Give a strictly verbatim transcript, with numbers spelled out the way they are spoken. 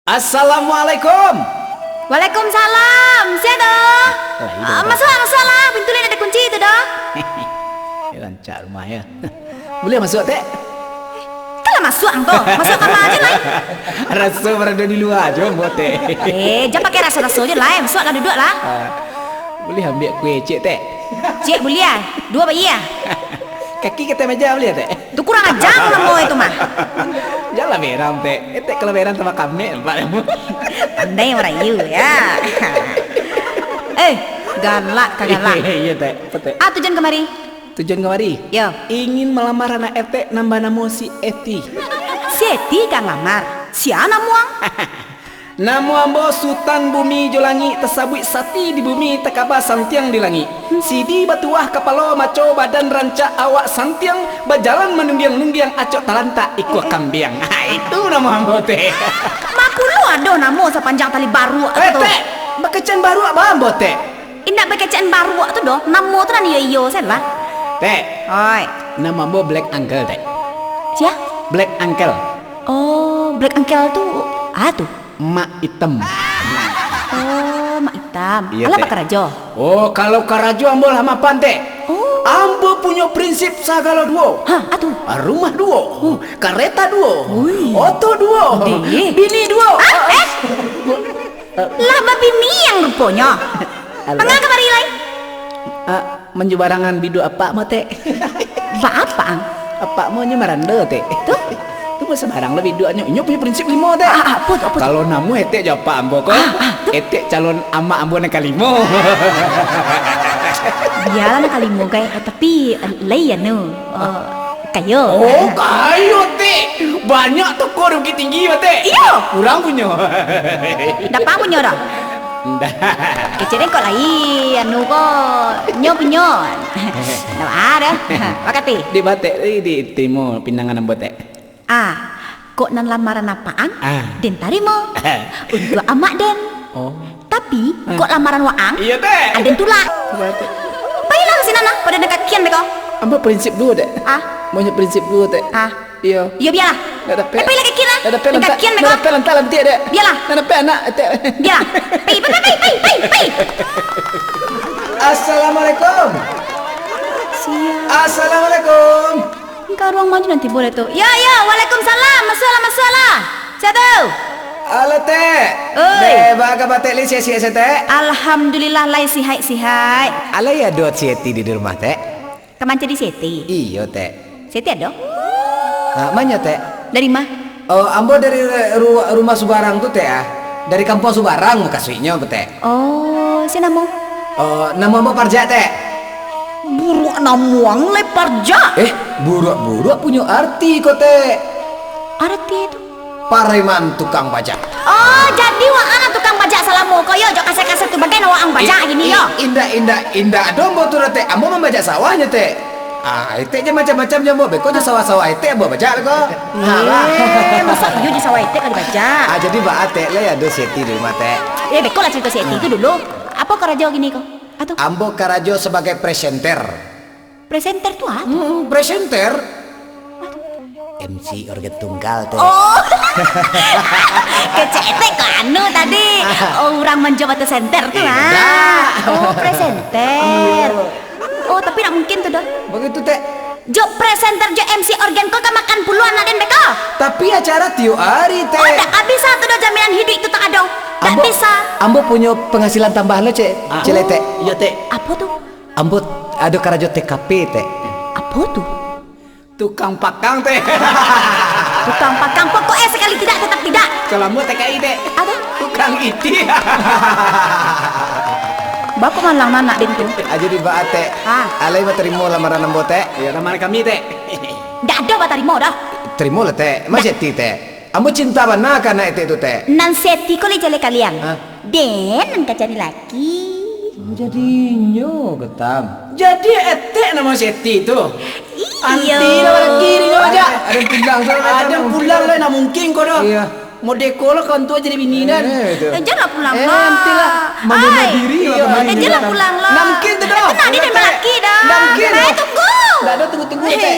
Assalamualaikum. Waalaikumsalam. Sia tu? Ah, masuak, masuaklah. Pintu lain ado kunci tu doh. Eh, rancak rumah yo. Buliah masuak, Tek? Kan lah masuak angko. Masuak kama ajo lai. Raso barado di lua ajo, Ambo, Tek. Eh, jan pakai raso-raso jo lai. Masuaklah, duduaklah. Ah, buliah ambiak kue ciek, Tek? Ciek buliah. Duo bayia. Kaki ka ateh meja buliah, Tek? Tu kurang aja namo itu mah. Janlah berang, Tek. Etek kalau berang tambah kamek nampak kamu. Pandai merayu, ya. Eh, galak ka galak. Iyo, Tek. Apo, Tek? Ah, tujuan kamari? Tujuan kamari? Yo. Ingin malamar anak etek nan banamo si Eti. Si Eti ka lamar? Sia namo ang? Namo ambo Sutan Bumi jo Langik, tasabuik sati di bumi, takaba santiang di langik. Sidi batuah kapalo, maco badan, rancak awak santiang, bajalan manunggiang-nunggiang, acok talantak ikua kambiang. Ha, itu namo ambo, Tek. Mapulo ado namo sapanjang tali baruak tu. Eh, Tek, bakecekan baruak ba ambo, Tek. Indak bakecekan baruak tu doh, namo tu nan iyo-iyo sajo lah. Tek. Oi. Namo ambo Black Uncle, Tek. Sia? Black Uncle. Oh, Black Uncle tu, ah tu. Mak Itam. Oh, Mak Itam. Iyo, Tek. Alah bakarajo? Oh, kalau karajo ambo lah mapan, Tek. Oh. Ambo punyo prinsip sagalo duo. Ha, apo tu? Rumah duo, oh, kareta duo, ui, oto duo, deh, bini duo. Ah, eh? Lah babiniang ruponyo. Alah. Manga kamari lai? Ah, manjubarangan biduak apak mo, Tek. Ba apak ang? Apak mo nyo marando, Tek. Tu? Tu mo sabarang lah biduaknyo. Inyo punyo prinsip limo, Tek. Ah, ah, apo tu, apo tu? Kalau namo etek jo apak ambo ko, ah, ah, tu, etek calon amak ambo nan kalimo. Bialah nan kalimo, gai. Eh, tapi, eh, lai anu, eh, kayo. Oh, kayo, Tek. Banyak toko di Bukittinggi, Tek. Iyo. Urang punyo. Dapang punyo dah. Ndak. Kecek den kok lai, anu ko, nyo punyo. Ndak ado. Makasih. Di batek, eh, di timo pinangan ambo, Tek. Ah, kok nan lamaran apak ang, ah, den tarimo. Untuak amak den. Oh. Tapi, ah, kok lamaran waang, iyo, Tek, ah, den tulak. Batek. Pailah ka sinan lah, pado den kakian beko. Ambo prinsip duo, Tek. Ah? Punyo prinsip duo, Tek. Ah. Iyo. Iyo, bialah. Ndak dapek. Eh, pailah kakian lah. Ndak dapek lantak. Kakian beko. Ndak dapek lantak lantiak, Dek. Bialah. Ndak dapek anak, Tek. Bialah. Pai, pai, pai, pai, pai. Assalamualaikum. Siap. Assalamualaikum. Engka ruang maju nanti boleh tu. Ya, ya. Waalaikumsalam. Masuaklah, masuaklah. Sia tu? Halo, Tek. Oi. Dek, baa kaba Tek, lai sihat-sihat sajo, Tek? Alhamdulillah, lai sihat-sihat. Alai ado si Eti di rumah, Tek? Ka mancari si Eti? Iyo, Tek. Si Eti ado? Ah, manyo, Tek? Dari ma? Oh, ambo dari ru-, rumah subarang tu, Tek, ah. Dari kampuang subarang mukasuiknyo, Tek. Oh, sia namo? Oh, namo ambo Parjak, Tek. Buruak namo ang lai Parjak. Eh, buruak-buruak punyo arti ko, Tek. Arti tu? Pareman tukang bajak. Oh, jadi waang tukang bajak salamo ko yo, jo kasar-kasar tu, bagai nan waang bajak gini yo? Indak, indak, indak ado ambo tu doh, Tek. Ambo mambajak sawahnyo, Tek. Ah, etek jan macam-macam jo ambo, beko jo sawah-sawah etek ambo bajak beko. Eh, maso iyo di sawah etek ka dibajak? Ah, jadi baa, Tek, lai ado si Eti di rumah, Tek? Eh, beko lah carito si Eti tu dulu. Apo karajo gini ko? Ato? Ambo karajo sabagai presenter. Presenter tu apo? Hmm, presenter. M C organ tunggal tu. Oh. Kecek etek ko anu tadi. Oh, urang manjo batu senter tu, ah. Oh, presenter. Iyo. Oh, tapi ndak mungkin tu doh. Bagitu, Tek. Jo presenter jo M C organ ko ka makan puluah anak den beko? Tapi acara tiok ari, Tek. Oh, ndak bisa tu doh, jaminan hiduik tu tak ado. Ndak bisa. Ambo punyo penghasilan tambahan lo, Cek. Ah. Cek, Tek. Iyo, Tek. Apo tu? Ambo ado karajo T K P, Tek. Apo tu? Tukang pakang, Tek. Tukang pakang, pokoknyo sakali tidak, tetap tidak. Kalau ambo T K I, Tek. Apo? Tukang iti. Baa kok malang anak den tu? Ah, jadi baa, Tek. Ah. Alai batarimo lamaran ambo, Tek? Iyo, lamaran kami, Tek. Ndak ado batarimo doh. Tarimolah, Tek. Masih Eti, Tek. Ambo cinta bana ka anak etek tu, Tek. Nan si Eti ko lai jaleh kaliang. Hah? Den nan ka cari laki. Jadi inyo, Getam. Jadi etek namo si Eti tu? Iyo. Anti lah balaki inyo aja. Ado pulang tu. Ado pulang lah, ndak mungkin ko doh. Iyo. Modeko lah kawan tu jadi bini den. Eh, tu. Eh, janlah pulang lah. Eh, anti lah. Mambunuah diri lah. Iyo. Eh, janlah pulang lah. Ndak mungkin tu doh. Eh, tenang, den balaki dah. Ndak mungkin. Eh, tunggu. Ndak ado tunggu-tunggu, Tek.